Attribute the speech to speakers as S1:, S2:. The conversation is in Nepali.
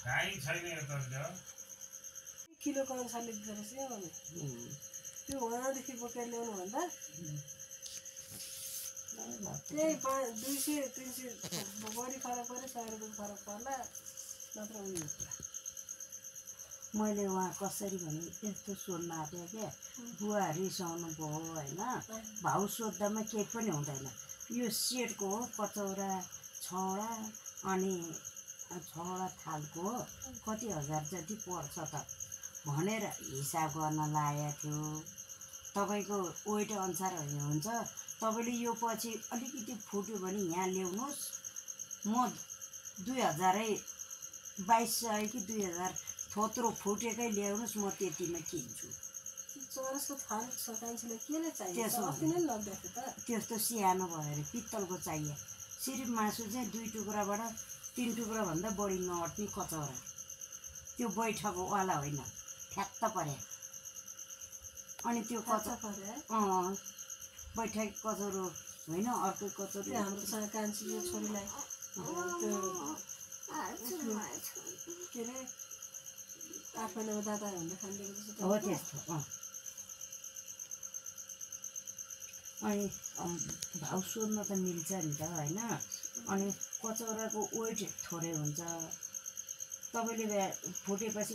S1: काहीँ छैन यता
S2: किलोको अनुसारले दिँदो रहेछ क्या मम्मी त्यो उहाँदेखि बोकेर ल्याउनुभन्दा त्यही 200-300 बढी फरक पऱ्यो 100 रुपियाँ फरक पर्ला नत्र उयो
S3: मैले उहाँ कसरी भने यस्तो सोध्न आँट्यो क्या बुवा रिसाउनु भयो होइन भाउ सोद्धामा केही पनि हुँदैन यो सेटको हो कचौरा 6वटा अनि 6वटा थालको हो कति हजार जति पर्छ त भनेर हिसाब गर्न लागेको थियो तपाईँको वेट अनुसार हुन्छ तपाईँले यो पछि अलिकति फुट्यो भने यहाँ ल्याउनुहोस् म 2200 कि 2000 थोत्रो फुटेकै ल्याउनुहोस् म त्यतिमा किन्छु
S2: चौरसको थाल कान्छीलाई केले चाहियो
S3: त्यसो
S2: अति नै लग्दै थियो त
S3: त्यस्तो सानो भयो अरे पित्तलको चाहियो सिर्फ मासु चाहिँ 2 टुक्राबाट 3 टुक्राभन्दा बढी नअट्ने कचौरा त्यो बैठकवाला होइन ठ्याक्क पर्या अनि त्यो बैठक कचौरो होइन अर्को कचौरो
S2: हाम्रो कान्छीको छोरीलाई त्यो के अरे 8 महिनामा दादा हुँदा खानिदिएको
S3: हो त्यस्तो अनि भाउ सोध्न त मिल्छ नि त होइन अनि कचौराको वेट थोरै हुन्छ तपाईँले फुटेपछि